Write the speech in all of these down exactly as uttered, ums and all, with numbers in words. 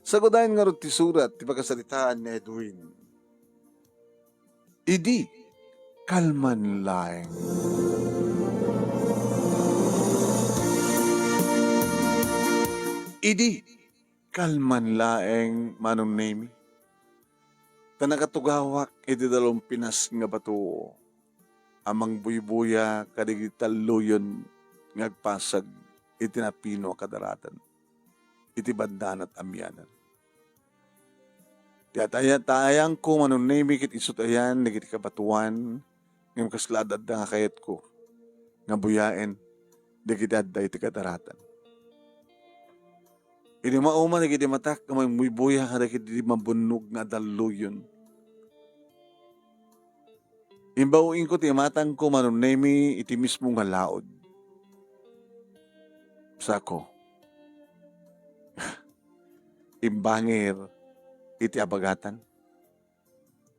Saguden ngarud ti surat ti pakasaritaan ni Edwin. Idi kalman laeng. Idi kalman laeng, Manong Nemi. Ta nakatugawak iti dalumpinas nga bato a mangbuybuya kadagiti talloyon nga agpasag iti napino a kadaratan iti bandana ti amianan. Ti ataya-, atayangko, Manong Nemi, ket isu ti ayan dagiti kabatoan, ngem kasla adda nga kayatko nga buyaen dagiti adda iti kadaratan. Idi mauma dagiti matak nga mangbuybuya kadagiti mabunnog nga adalluyon, imbaw-inko ti imatangko, Manong Nemi, iti mismo nga laod. Sako, imbangir iti abagatan.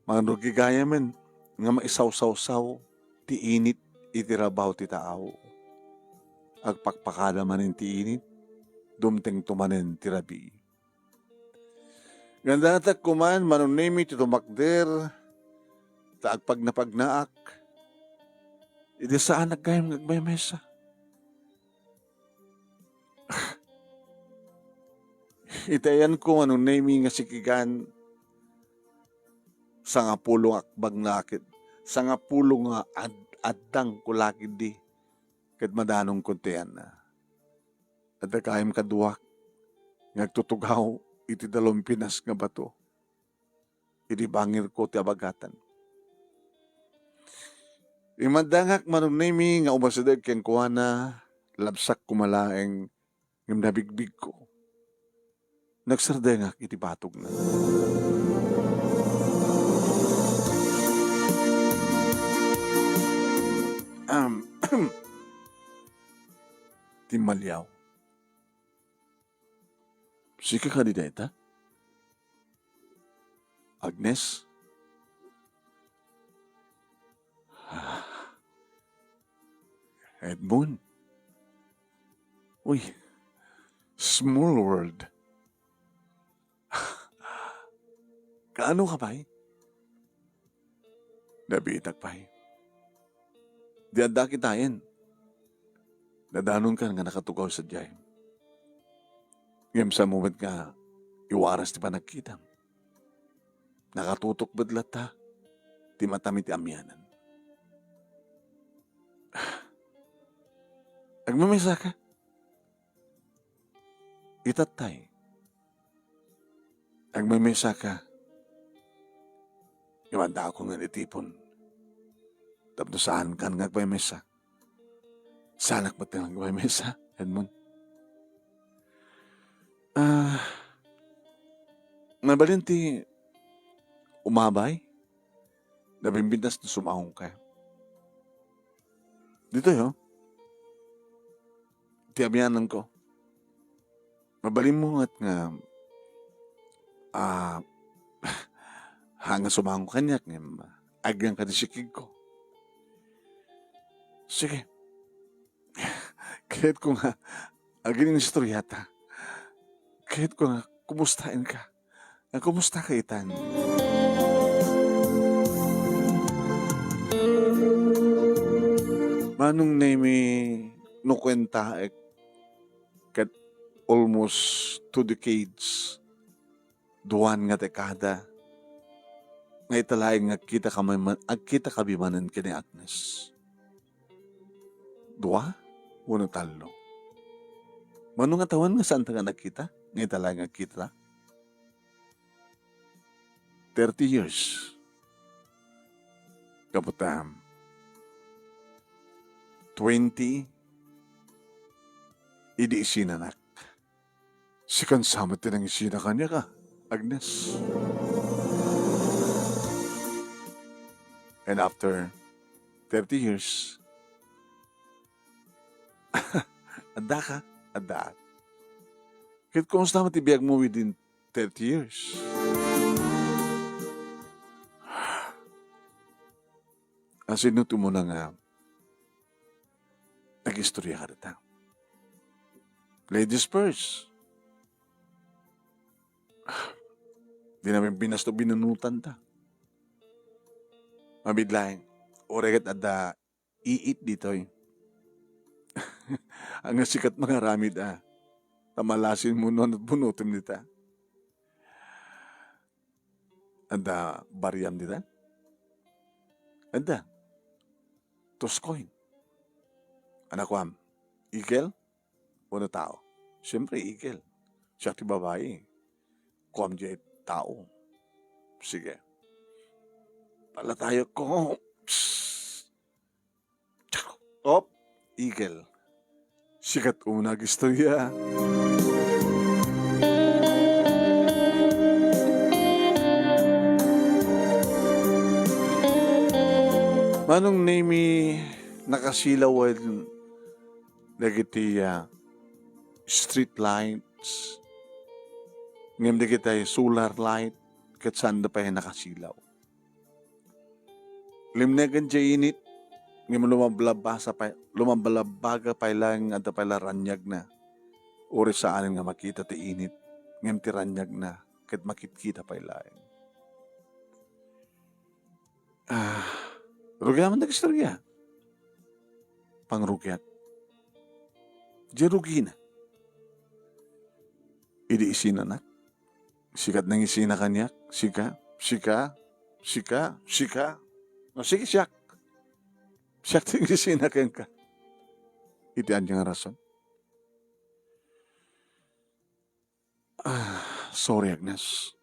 Mangrugi gayamen nga maisawsawsaw ti init iti rabaw ti taaw. Agpakpakada manen ti init, dumtengto manen ti rabii. Ngem dakatek koman, Manong Nemi, ti tumakder, ta agpagnapagnaak, idi saanak gayam nga agmaymesa. Iti ayanko, Manong Nemi, nga sikigan, sangapulo nga akbag la ket, sangapulo nga ad-, addangko la ketdi, ket madanongko ti ayanna. Adda gayam kaduak nga agtutugaw iti dalumpinas nga bato. Idi bangirko ti abagatan. Imaddangak, Manong Nemi, nga umasideg kenkuana, labsak koma laeng, ngem nabigbigko. Nagsardengak iti batogna. Am, timmaliaw. Sika kadi dayta? Agnes? Edmund? Uy, small world. Kaano ka pay? Nabiitak pay. Di adda kitaen. Nadanonkan nga nakatugaw sadiay. Ngem sa moment nga iwaras ti panagkitam, nakatutok met latta ti matam iti amianan. Agmamesa ka? Itattay. Agmamesa ka. Imandaakon nga itipon. Tapno saankan nga agmamesa. Saanak met nga agmamesa, Edmund. Ah, mabalin ti umabay? Nabimbintas no sumaong ka. Ditoy, oh. Ti amiananko. Mabalinmo ngat nga, ah, ha nga sumango kaniak ngem, ah, agyan ka ti sikigko. Sige. Kayatko nga, agin-inistorya ta. Kayatko nga, kumustaen ka? Ah, kumusta ka itan? Manong Nemi, no kuentaek, ket almost two decades, duan nga dekada, nga ita laeng nga agkita kami man, agkita kami manen ken ni Agnes. Dua wenno tallo? Mano nga tawen nga saanta nga nagkita? Nga ita laeng nga agkita? Thirty years. Kaputam. Twenty, idi isinanak. Sikan sa met ti nangisina kaniak, ah, Agnes. And after thirty years, adda ka, adda. Ket kumusta met ti biagmo within thirty years? Asino ti umuna nga agistorya kadata? Ladies first. Di namin binasto binunotanta. Mabiit laeng, uray ket adda iit ditoy. Ania sika ti mangaramid a, ta malasinmo no ania ti bunotem dita. Adda bariam dita? Adda. Tuscoin. Ania kuam? Eagle? Wenno tao? Siempre, eagle. Siak ti babai. Kuam diay tao. Sige. Palatayakko. Psst. Op, eagle. Sika ti una nga istorya. Manong Nemi, nakasilaw dagiti, ah, street lights, ngem dagiti solar light, ket saanda pay nakasilaw. Limnegen diay init, ngem lumablabasa pay, lumablabbaga pay laeng adda pay la raniagna. Uray saanen nga makita ti init, ngem ti raniagna ket makitkita pay laeng. Ah, rugiak man ti agsargia. Pangrugiak. Diay rugina. Idi isinanak, sika ti nangisina kaniak, sika, sika, sika, sika. No, sige, siak. Siak ti nangisina kenka. Iti ania nga rason? Ah, sorry, Agnes.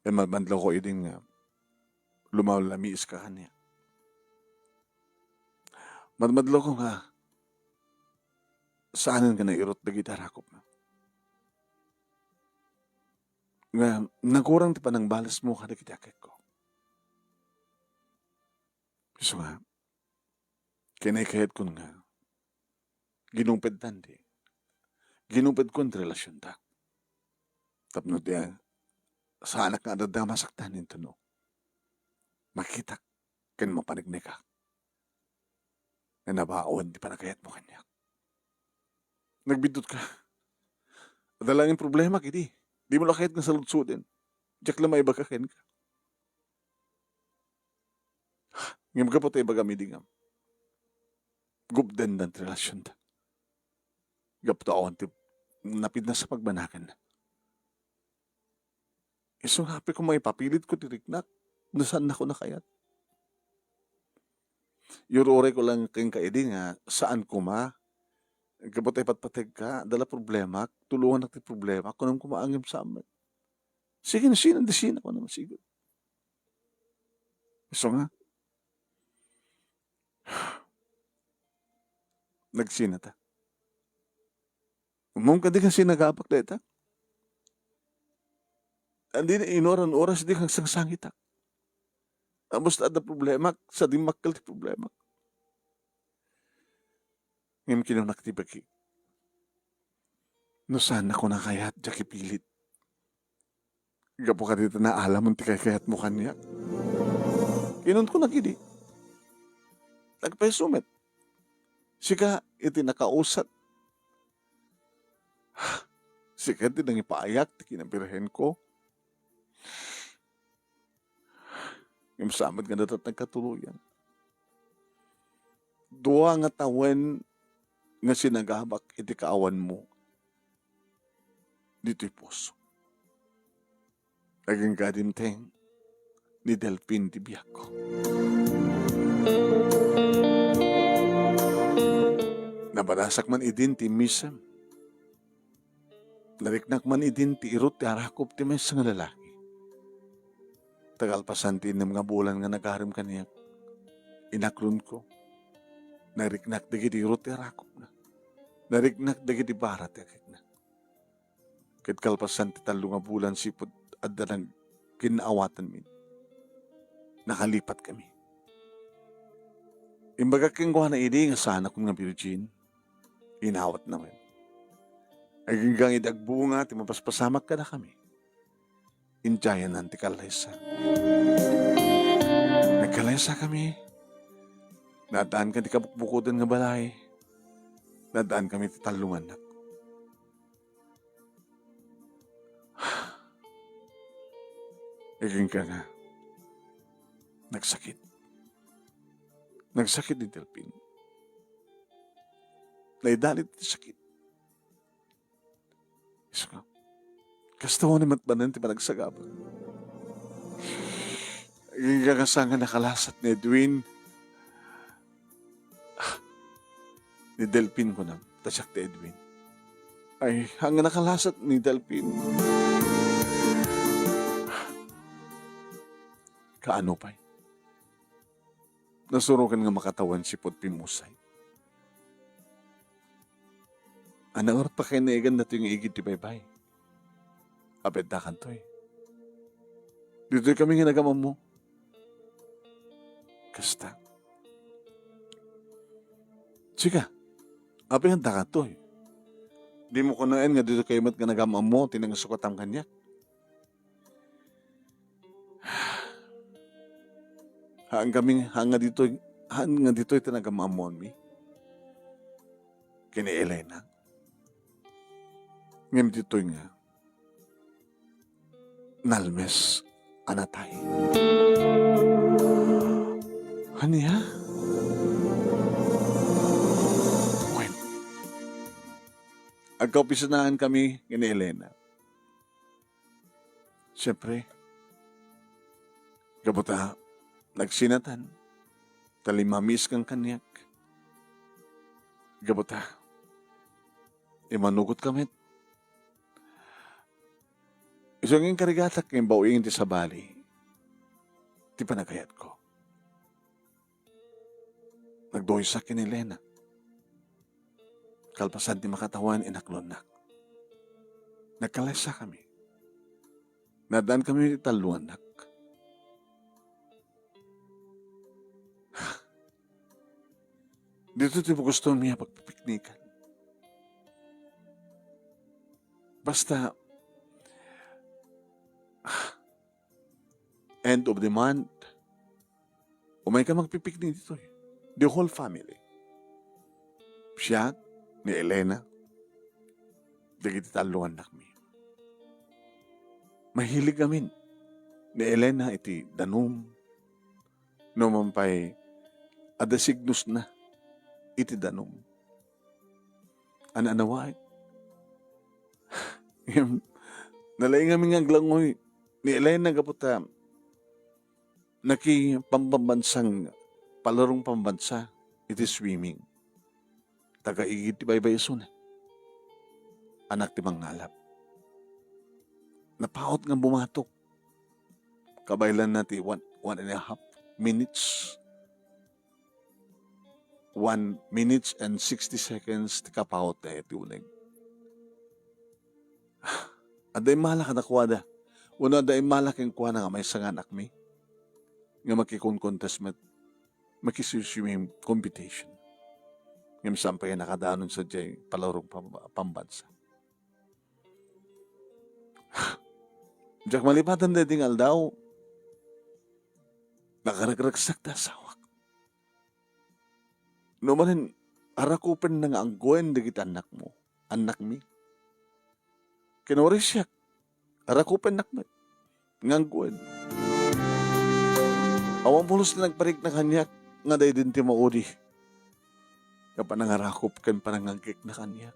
E, madmadloko idi nga lumalamiiska kaniak. Madmadloko nga saanen nga nairut dagiti arakupna. Nga nagurang ti panangbalesmo kadagiti akekko. Isu nga, kinaykayatkon nga ginungpedtan ti, ginungpedkon ti relasionta. Tapno ti, ah, saanak nga adda masaktan intono makitak ken mapaneknekak nga nabaon ti pannakayatmo kaniak. Nagbiddut ka. Adda laeng problemak idi. Dimo la kayat nga saludsoden. Diak la maibaga kenka. Ngem gapu ta ibagam idi nga gubdendan ti relasionta. Gapu ta awan ti napintas a pagbanakenna. Isu nga apay koma ipapilitko ti riknak no saannakon a kayat. Iyur-urayko laeng kenka idi nga saan koma. Gapu ta ipatpategka, adda la problemak, tulongannak ti problemak, kunam koma ngem saan met. Sige, no sino, di sino, kunam sigud. Isu nga. Nagsinata. Umom kadi nga sinagabak dayta. Andi na inuran oras di kang sangsangitak. Amos ta adda problemak, sa dimmakkel ti problemak. Ngem kinunak ti bagi. No saannakon a kayat, diak ipilit. Gapu kadita naalamon ti kaykayatmo kaniak. Inunko nagidi. Nagpayso met. Sika iti nakausat. Sika ti nangipaayak ti kinabirhenko. Ngem saan met nga datat nagkatuloyan. Dua nga tawen nga sinagabak iti kaawanmo ditoy puso. Agingga dimteng ni Delfin ti biagko. Nabarasak man idin ti misem. Nariknak man idin ti irut ti arakup ti maysa nga lalaki. Ta kalpasan ti innem nga bulan nga nagarem kaniak, inakronko. Nariknak dagiti irut ti arakupna. Nariknak dagiti bara ti akekna. Ket kalpasan ti tallo nga bulan sipud adda nagkinnaawatanmi, nakalipatkami. Imbagak kenkuana idi nga saanakon nga virgin. Inawatna met. Agingga idi agbunga ti mapaspasamak kadakami, idiayanan ti kallaysa. Nagkallaysakami. Naaddaan kadi kabukbukoden nga balay. Naaddaan kami ti tallo nga annak. Agingga nga, nagsakit. Nagsakit ni Delfin. Naidalit ti sakit. Isu nga, kasta ni met manen ti panagsagaba. Agingga nga saan nga nakalasat ni Edwin. Ni Delfin, kunam, ta siak ti Edwin. Ay, haan nga nakalasat ni Delfin. Kaano pay? Nasurokan nga makatawen sipud pimmusay. Ania ngarud pakainegan datoy nga igid ti baybay? Apay addakantoy? Ditoy kami nga nagam-ammo. Kasta. Sika, apay addakantoy? Dimo kunaen nga ditoy kayo met nga nagam-ammo ti nangisaokatam kaniak? Haan kami, haan nga ditoy, haan nga ditoy ti nagam-ammoanmi ken ni Elena. Ngem ditoy nga, nalmes a natay. Ania? Wen, agkaopisinaen kami ken ni Elena. Siempre, gapu ta nagsinatan, ta limmamiskan kaniak. Gapu ta immanukotka met. Isu nga inkarigatak nga imbaw-ing ti sabali ti panagayatko. Nagduysak ken ni Elena. Kalpasan ti makatawen, inakloannak. Nagkalaysakami. Naaddaan kami iti talloannak. Ditoy ti gustomi a pagpipiknikan. Basta, end of the month, umayka magpipiknik ditoy. The whole family. Siak, ni Elena, dagiti tallo nga annakmi. Mahilig amin ni Elena iti danum, no man pay adda signosna iti danum. An-anawaen. Ngem, nalaing amin nga aglangoy ni Elena gapu ta nakipambanbansang palurong pambansa iti swimming. Taga-igid ti baybay isuna. Anak ti mangngalap. Napaut nga bumatok. Kabaelanna ti one, one and a half minutes. One minutes and sixty seconds ti kapaut ti uneg. Adda immala kadakuada. Wenno adda immala kenkuana nga maysa nga annakmi nga makikonkontest met, makisiswimming competition. Ngem saan pay a nakadanon sadiay palurong pam-, pambansa. Diak malipatan daydi nga aldaw, nakaregragsak ti asawak. No manen, arakupenna nga angguen dagiti annakmo, annakmi. Ken uray siak, arakupennak met nga angguen. Awan pulos ti nagparikna kaniak nga daydin ti maudi nga panangarakup ken panangaggekna kaniak.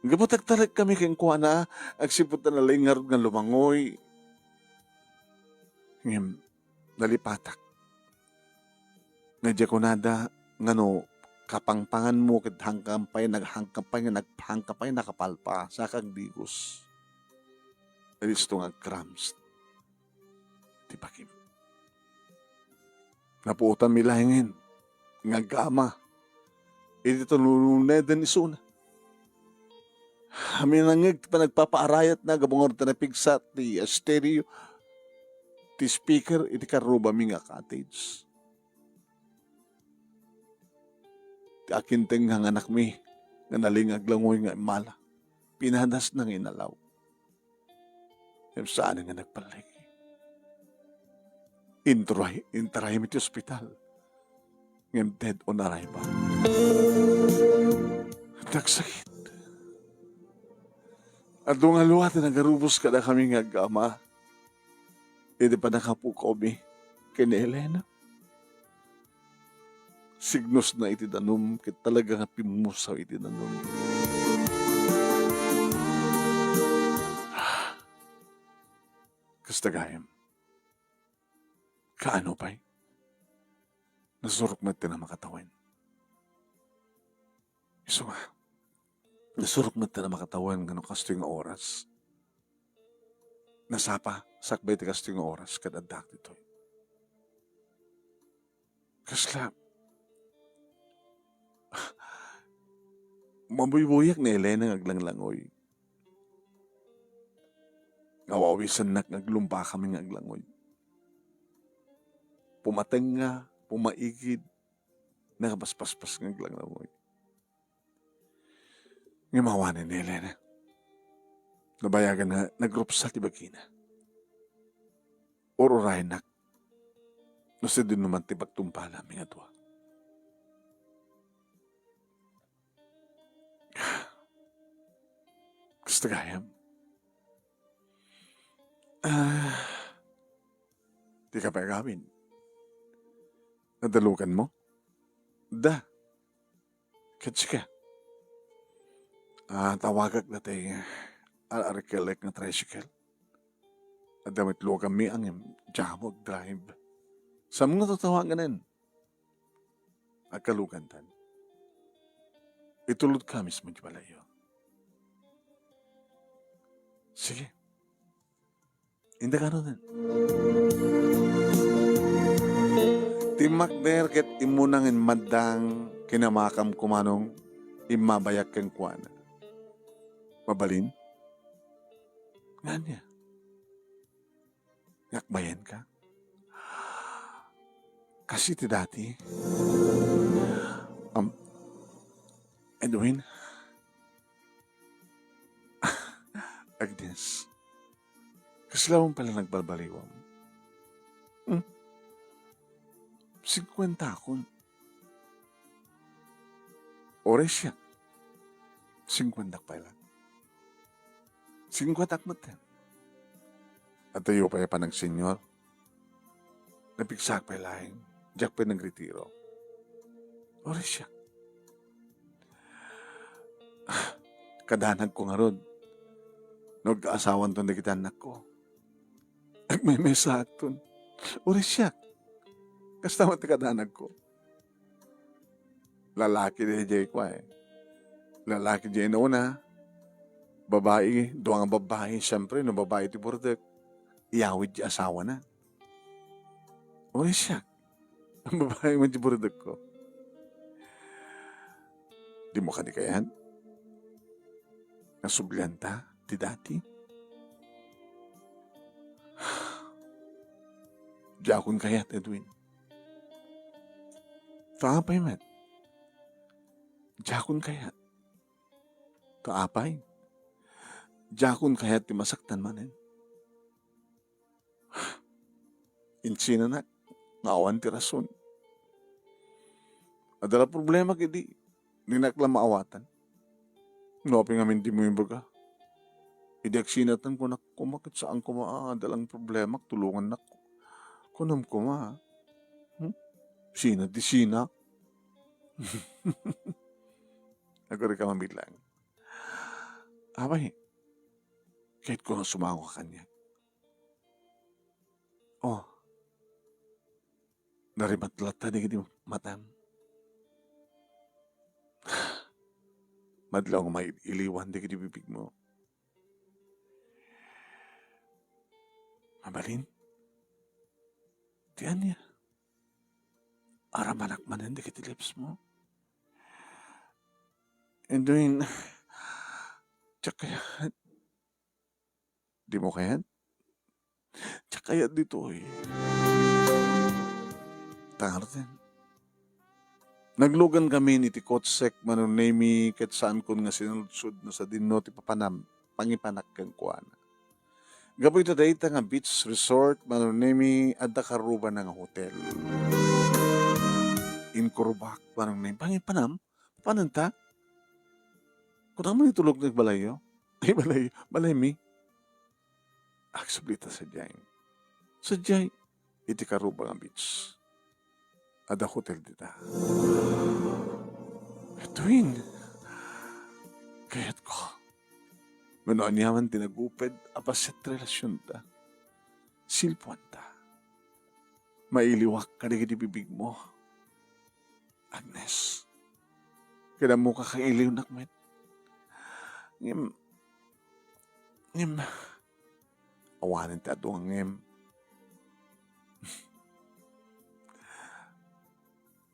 Gapu ta agtalek kami kenkuana, agsipud ta nalaing ngarud nga lumangoy. Ngem, nalipatak. Nga diak kunada nga no kapangpanganmo ket hangkam pay nag-, hangkam pay nga nag-, hangkam pay nakapalpa, saka agdigos. Isu nga ag-cramps ti bakim. Napuotanmi laengen nga agama iti tununeden isuna. Amin nangngeg ti panagpapaarayatna gapu ngarud ta napigsa ti estéreo ti speaker iti karrubami nga cottage. Ti akintengnga nga annakmi nga nalaing nga aglangoy nga immala, pinadasna nga inalaw. Ngem saan nga nagpalleg. Inturay, intaraymi ti ospital. Ngem dead on arrival. Nagsakit. Adu nga lua ti nagarubos kadakami nga agama. Idi pannakapukaw mi ken ni Elena, signosna iti danum ket talaga nga pimmusaw iti danum. Kasta gayam. Kaano pay? Nasurok met ti namakatawen. Isu nga, nasurok met ti namakatawen nga no kastoy nga oras. Nasapa, sakbay ti kastoy nga oras, ket addaak ditoy. Kasla, mabuybuyak ni Elena nga aglanglangoy. Awawisennak nga aglumpakami nga aglangoy. Pumatengnga, pumaigid, nakapaspaspas nga aglanglangoy. Ngem awanen ni Elena. Nabayagan nga nagrupsa ti bagina. Ur-urayennak no sadino man ti pagtumpalami nga dua. Kasta gayam. Ah, dika pay agawid. Nadalukanmo? Da. Ket sika? Ah, tawagak datoy ar-, ar-, arkelek nga tricycle. Adda met luaganmi ngem diak agdrive. Saan nga tatawagan? Agkalugantan. Itulodka mismo iti balayyo. Sige. Inda kanunen. Timmakder ket immuna nga immaddang, kinamakam kumanong immabayak kenkuana. Mabalin? Nga ania? Nga akbayenka? Kas iti dati? Am, Edwin? Agnes, kasla awan pay la nagbalbaliwam? Hmm? Singkuentakon. Uray siak, singkuentak pay la. Singkuentak met. Adtoyo pay a panagsenyor. Napigsaak pay laeng, diak pay nagretiro. Uray siak. Kadanagko ngarud, no agkaasawanton dagiti annakko, agmemesaakton. Uray siak. Kasta met ti kadanagko. Lalaki daydiay kua, eh. Lalaki diay nauna, babai, dua nga babai, siempre, no babai ti burdek, iyawid ti asawana. Uray siak. Babai met ti burdekko. Dimo kadi kayat? Nasublianta ti dati? Diakon kayat, Edwin. Ta apay met? Diakon kayat. Ta apay? Diakon kayat ti masaktan manen. Insinanak nga awan ti rason. Adda la problema idi dinak la maawatan. No apay ngamin dimo ibaga? Idi agsinatan, kunak koma ket saan koma a adda lang problemak, tulongannak. Kunam koma, hmm? Sina ti sina. Agurayka mamit laeng. Apay, ket kuno sumango ka kaniak. Oh, narimatlatta dagiti matam. Madlaw nga mailiwan dagiti bibigmo. Mabalin? Ti ania? Aramanak manen dagiti lipsmo? Edwin, diak kayat. Dimo kayat? Diak kayat ditoy. Ta ngaruden, naglugankamin iti kotsek, Manong Nemy, ket saankon nga sinudsod no sadino ti papanam, pangipanak kenkuana. Gapu ita dayta nga beach resort, Manong Nemy, adda karrubana nga hotel. Inkurbak, Manong Nemy, pangipanam, Papananta? Kunam man itulokna iti balayyo? Ay, balay, balaymi. Agsubli ta sadiay. Sadiay, iti Caruba nga beach. Adda hotel dita. Edwin, kayatko. Mano aniaman ti naguped a paset ti relasionta. Silpuanta. Mailiwak kadagiti bibigmo. Agnes. Ket ammoka kailiwnak met. Ngem, ngem, awanen ti adu nga ngem.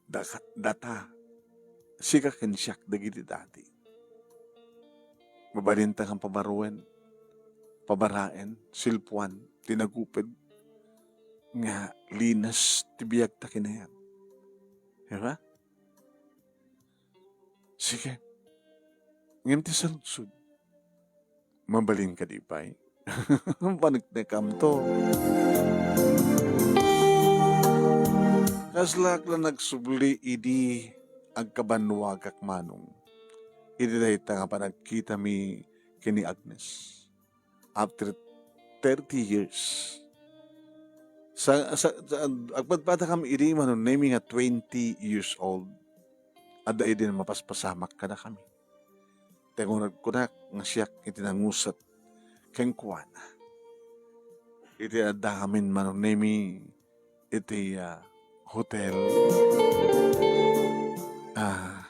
Daka-, data, sika ken siak dagiti dati. Mabalinta nga pabaruen, pabaraen, silpuan, ti naguped nga linas ti biagta kinayat. Diba? Sige. Ngem ti saludsod, mabalin kadi pay? Paneknekamto. Kaslaak la nagsubli idi agkabannuagak manong. Idi dayta nga panagkitami ken ni Agnes. After thirty years. Sa, sa, sa, agpadpadakam idi manong Nemi nga twenty years old. Adda idi nga mapaspasamak kadakami. Ti ngunod kunak nga siak iti nanguset kenkuana. Iti adda amin manong Nemi iti, ah, hotel. Ah,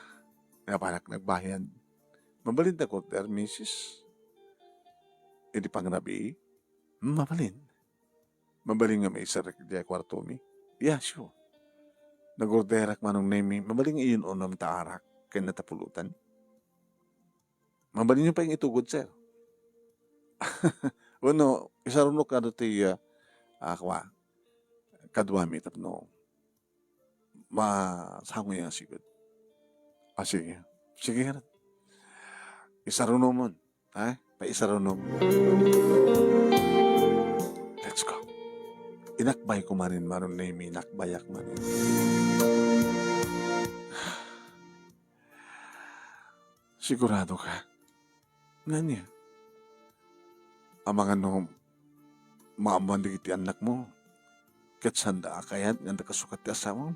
napanak nagbayad. Mabalin ta order, misis? Iti pangrabii? Mabalin. Mabalin nga maisarak iti kuartomi? Yeah, sure. Nag-orderak manong Nemi, mabalin nga iyun-unam ta arak ken natapulutan. Mabalinyo pay nga itugod, sir. Wenno, isarunok kano ti, ah, ah, kua, kaduami tapno masango nga sigud. Ah, sige. Sige, ngarud. Isarunomon. Ha? Paisarunom. Let's go. Inakbayko manen, manong Nemi, inakbayak manen. Sigurado ka? Ngania? Amangan no maammoan dagiti annakmo, ket saanda a kayat nga adda kasukat ti asawam?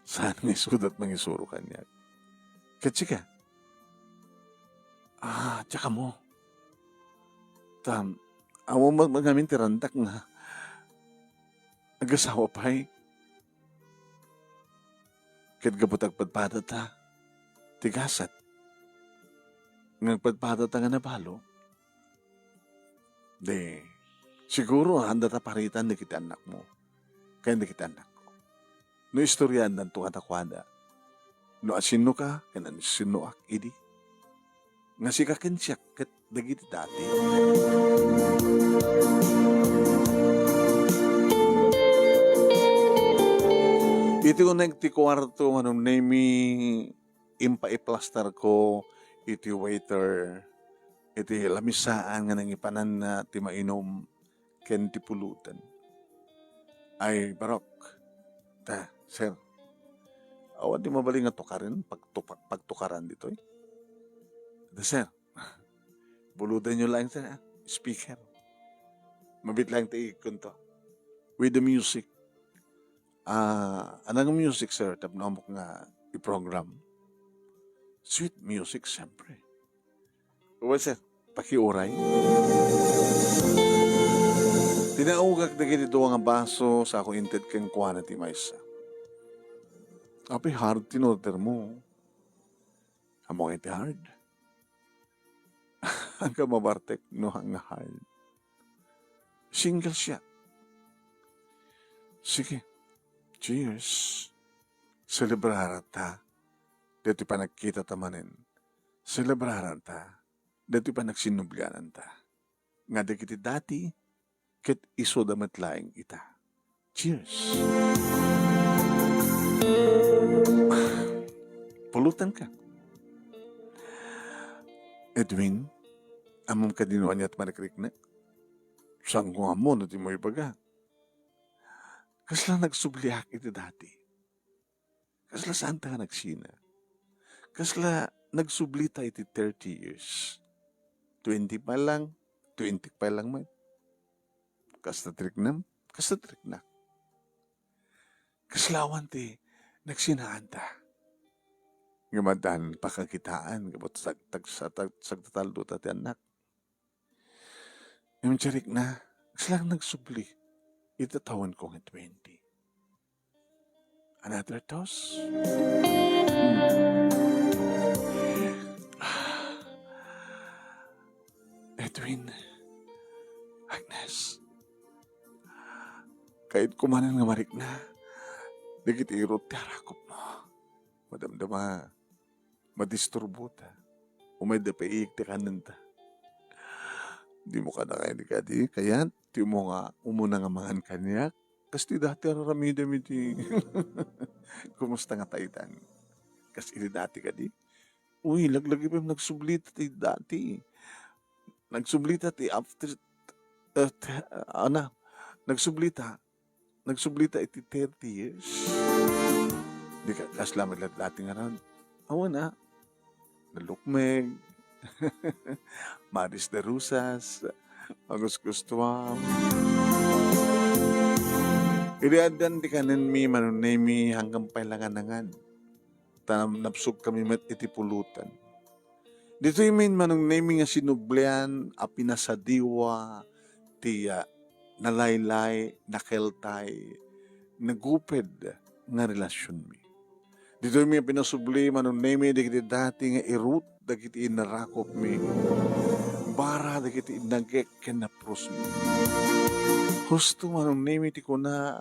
Saan nga isudat mangisuro kaniak. Ket sika? Ah, diak ammo. Ta, ammom met ngamin ti randak nga agasawa pay. Ket gapu ta agpadpadata ti gasat nga agpadpadata nga nabalo, di, siguro, haanda ta paritan dagiti annakmo ken dagiti annakko. No istoryaandanto kadakuada no asinoka ken asinoak idi, nga sika ken siak ket dagiti dati. Iti uneg ti kuarto, manong Nemi, impaiplastarko iti waiter, iti lamisaan nga nangipananna ti mainum ken ti pulutan. Ay, barok. Ta, sir, awan ti mabalin nga tukaren, pagtupak-, pagtukaran ditoy? Ta, sir, buludanyo laeng, sir, ah, speaker. Mabiit laeng ti igkonto. With the music. Ah, anong music, sir? Tapno ammok nga i-program. Sweet music, siyempre. Well, sir, pakiuray. Tinaugak dagiti dua nga baso, sako inted kenkuana ti maysa. Apay hard ti order mo? Ammok iti hard? Ania nga mabartek no haan nga hard? Single siak. Sige. Cheers. Selebraranta daytoy panagkitata manen. Selebraranta daytoy panagsinnubliananta. Nga dagiti dati ket isuda met laeng ita. Cheers. Pulutanka. Edwin, ammom kadi no ania ti marikriknak? Saanko nga ammo no dimo ibaga. Kasla nagsubliak iti dati. Kasla saanta nga nagsina. Kasla nagsublita iti thirty years. Twenty pa lang, twenty pa lang met. Kasta ti riknam, Kasta ti riknak. Kasla awan ti nagsinnaanta. Ngem addan pakakitaan, gapu ta sag-, tag-, sa-, tag-, sagtatallota ti annak. Ngem ti rikna, kasla nagsubli iti tawenko nga twenty. Another toast. Hmm. Edwin, Agnes, kayatko manen nga marikna dagiti irut ti arakupmo. Madamdama, madisturbota. Umayda pay iyek ti kanenta. Dimo kadakami kadi kayat, dimo nga umuna nga mangan kaniak. Kas ti dati, ar-aramidem iti kumusta nga taydan. Kas iti dati kadi. Uy, laglagi pay nagsublita ti dati. Nagsublita ti after, eh, t-, ana, nagsublita. Nagsublita iti thirty years. Di ka, kasla met latta ti ngarud. Awan a. Nalukmeg. Maris de Rosas. Makuskustuam. Idi addan ti kanenmi, Manong Nemi, hanggang pay la nga nangan. Ta napsugkami met iti pulutan. Ditoy met, Manong Nemi, nga sinublian a pinasadiwa ti, ah, nalaylay, nakeltay, naguped nga relasionmi. Ditoy met pinasubli, Manong Nemi, dagiti dati nga irut dagiti inarakupmi. Bara dagiti nagek ken naprusmi. Husto, Manong Nemi, ti kuna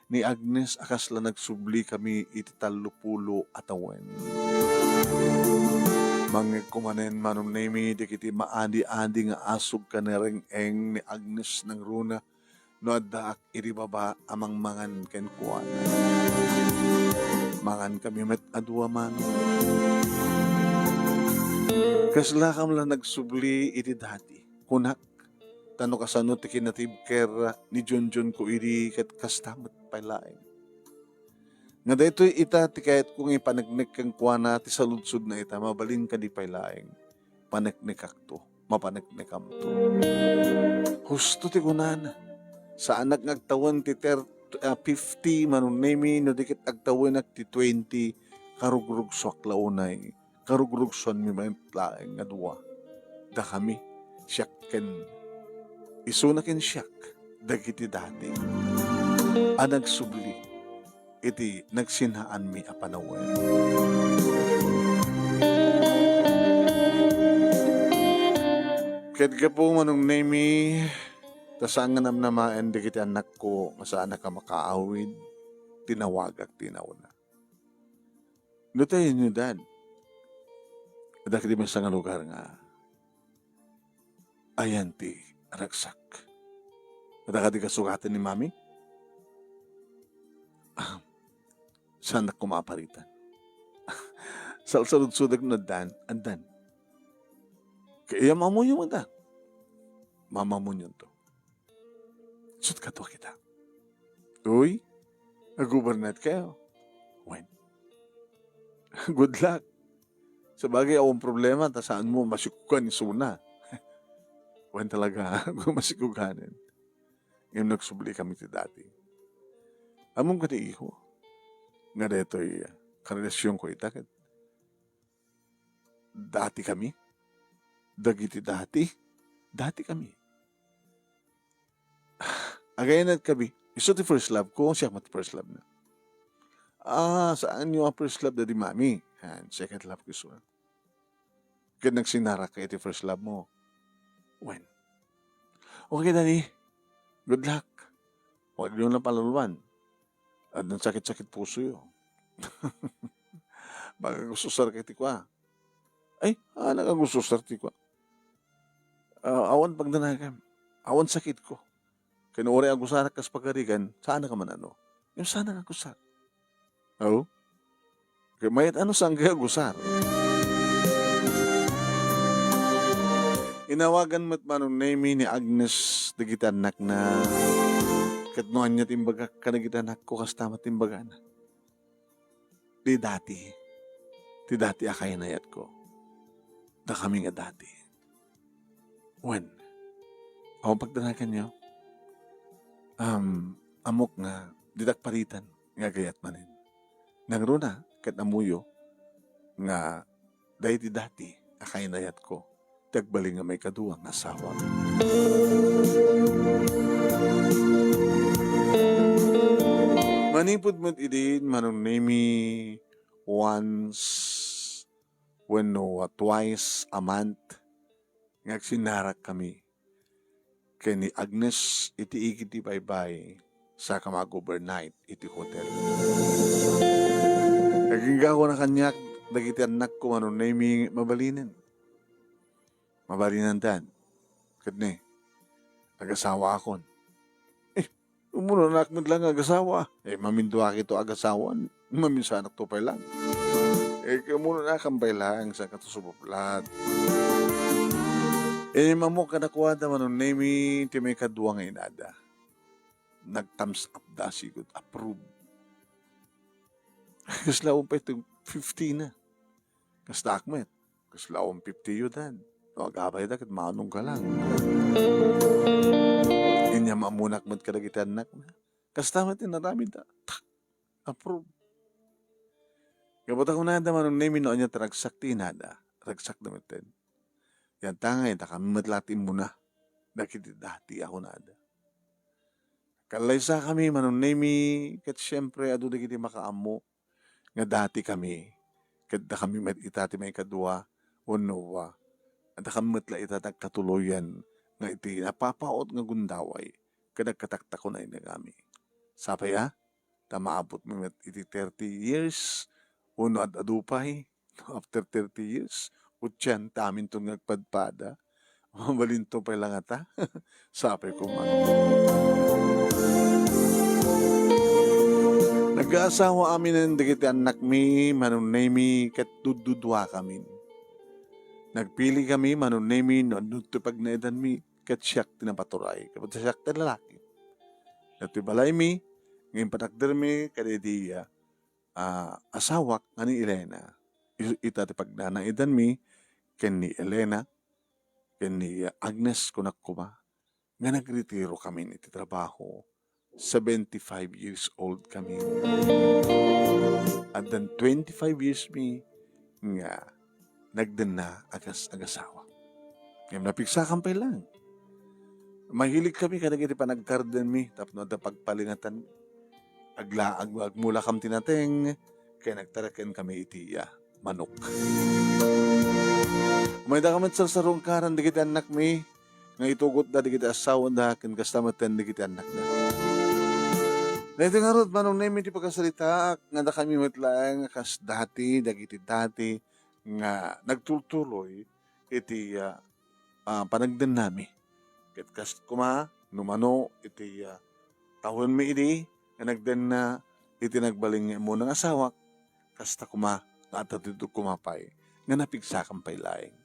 ni Agnes a kasla nagsublikami iti tallopulo a tawen. Mangngegko manen, Manong Nemi, dagiti maadi-adi nga asug ken nareng-eng ni Agnes nangruna no addaak iti baba a mangmangan kenkuana. Mangankami met a dua, Manong. Kaslakam la nagsubli iti dati, kunak, ta no kasano ti kinatibker ni Junjun ko idi ket kasta met pay laeng. Nga daytoy ita ti kayatko nga ipaneknek kenkuana ti saludsodna ita, mabalin kadi pay laeng. Paneknekakto, mapaneknekamto. Husto ti kunana. Saanak nga agtawen ti ter-, ah, fifty, Manong Nemi, no di ket agtawenak ti twenty, karugrugsoak la unay. Karugrugsoanmi met laeng nga dua. Dakami, siak ken isuna ken siak, dagiti dati a nagsubli iti nagsinnaanmi a panawen. Ket gapu, Manong Nemi, ta saan nga namnamaen dagiti annakko nga saanak a makaawid, tinawagak ti nauna. No ta inyo, Dad, adda kadi maysa nga lugar nga ayan ti ragsak. Adda kadi kasugaten ni Mami? Ah, saanak koma a paritan. Salsaludsodek no addan, addan. Kayam amoyo met a. Mamamonyon to. Sut kadua kita. Uy, agubernaet kayo. Wen. Good luck. Sabagay, awan problema, ta saan mo masikugan isuna. Wen talaga, awan masikuganen. Ngem nagsubli kami ti dati. Ammom kadi, iho, nga daytoy, ah, karelasionko ita ket dati kami. Dagiti dati, dati kami. Agaynatkami. Isu ti first love ko, siak met ti first love na. Ah, saanyo a first love dadi Mami? And second love ko isu. Ket nagsinnarak ka iti first love mo. Wen. Okay, Daddy. Good luck. Huwag niyo na paluluan. Addan sakit-sakit pusoyo. Baka agustusar ka iti kua. Ay, ah, nagagustusar ti kua. Ah, awan pagdanagam. Awan sakitko. Ken uray agusarak kas pagarigan, saanak a man-ano. Ngem saanak agusar. Aw? Ket mayat ano saan kay agusar? Inawagan met Manong Nemi ni Agnes dagiti annakna. Ket no ania ti imbagak kadagiti annakko, kasta met ti imbagana. Ti dati, ti dati a kainayatko. Dakami nga dati. Wen, awan pagdanaganyo? Um, ammok nga ditak paritan nga agayat manen. Nangruna ket ammoyo nga daydi dati a kainayatko ti agbalin nga maikadua nga asawa. Manipud met idin, Manong Nemi, once wenno twice a month nga agsinnarak kami ken ni Agnes iti igid ti baybay, saka mag-overnight iti hotel. Agingga ko na kaniak dagiti annakko, Manong Nemi, mabalinen. Mabalinandan. Ket ne, agasawaakon. Eh, umuna anak met lang agasawa. Eh, maminduak ito agasawan. Maminsanak to pay lang. Eh, umuna anak pay lang, saan ka to subuplat. Eh, mamok kadakuada, Manong Nemi, ti maikadua nga inada. Nag-thumbs up da sigud, approve. Kasla umpay to fifty na. Kasta akmet. Kasla on fifty yu dan. No, agabay da, ket maanong ka lang. Inya maamunak met kadagiti annakna. Kasta met inaramid da. Tak! Approve. Gapu ta kunada, Manong Nemi, no ania ti ragsak ti inada. Ragsak da met ten. Yan tangay, dakami met la ti immuna. Dagiti dati a kunada. Kallaysa kami, Manong Nemi, ket siempre, adu dagiti makaammo nga dati kami, ket dakami met ita ti maikadua, wenno, ah, dakami met la ita ti agkatuloyan nga iti napapaut nga gundaway ket agkataktakon a inagami. Sapay a, ta maabutmi met iti thirty years, wenno ad-adu pay, after thirty years, otsenta aminton nga agpadpada. Mabalinto pay la ngata. Sapay koma. Nagkaasawa aminen dagiti annakmi, Manong Nemi, ket dudduduakamin. Nagpili kami, Manong Nemi, no adu ti pagnaedanmi, ket siak ti napaturay, ket siak ti lalaki. Datoy balaymi, nga impanakdermi kadaydi, ah, asawak nga ni Elena. I-, ita ti pagnanaedanmi ken ni Elena, ken ni Agnes, kunak koma, nga nagretiro kamin iti trabaho. Seventy-five years old kami. Addan twenty-five years mi nga nagdenna a kas-, agasawa. Ngem napigsakan pay lang. Mahilig kami kadagiti panagkardenmi tapno adda pagpalingatan. Agla-, ag-, agmulakam ti nateng, ken nagtaraken kami iti, ah, manok. Umayda kami sarsarukaran dagiti annakmi, nga itugotda dagiti asawanda ken kasta met dagiti annakda. Daytoy ngarud, Manong Nemi, ti pagkasaritaak nga dakami met laeng a kas dati, dagiti dati nga nagtultuloy iti, ah, ah, panagdennami. Ket kas koma, no mano iti, ah, tawenmi idi nga nagdenna iti nagbalin nga immuna nga asawak, kasta koma nga adda dudok koma pay nga napigsakan pay laeng.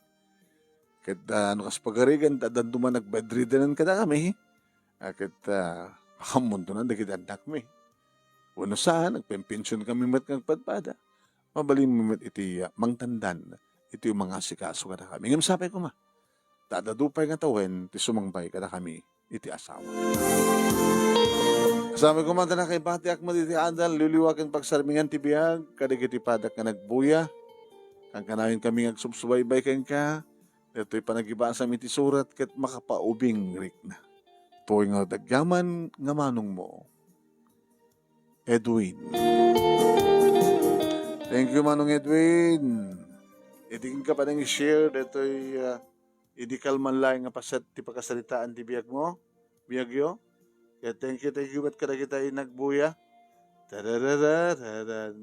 Ket, ah, no kas pagarigan, ta addan duman nagbedridden kadakami, ah, ket, ah, makaammonto na dagiti annakmi. Wenno saan, nagpenpension kami met nga agpadpada. Mabalinmi met iti, ah, mangtandan, iti umangasikaso kadakami. Ngem sapay koma, ta adda dupay nga tawen ti sumangbay kadakami iti asawa. Sapay koma ta nakaibatiak met iti adal, liwliwa ken pagsarmingan ti biag, kadagiti padak nga nagbuya. Kankanayon kami nga agsubsubaybay kenka, daytoy panagibasam iti surat ket makapaubing rikna. Toy nga agyaman nga manongmo, Edwin. Thank you, Manong Edwin. Iti kenka pay nga i-share daytoy, ah, idi kalman laeng nga paset ti pakasaritaan ti biagmo, biagyo. Kaya thank you, thank you met kadagiti nagbuya. Tarararararan.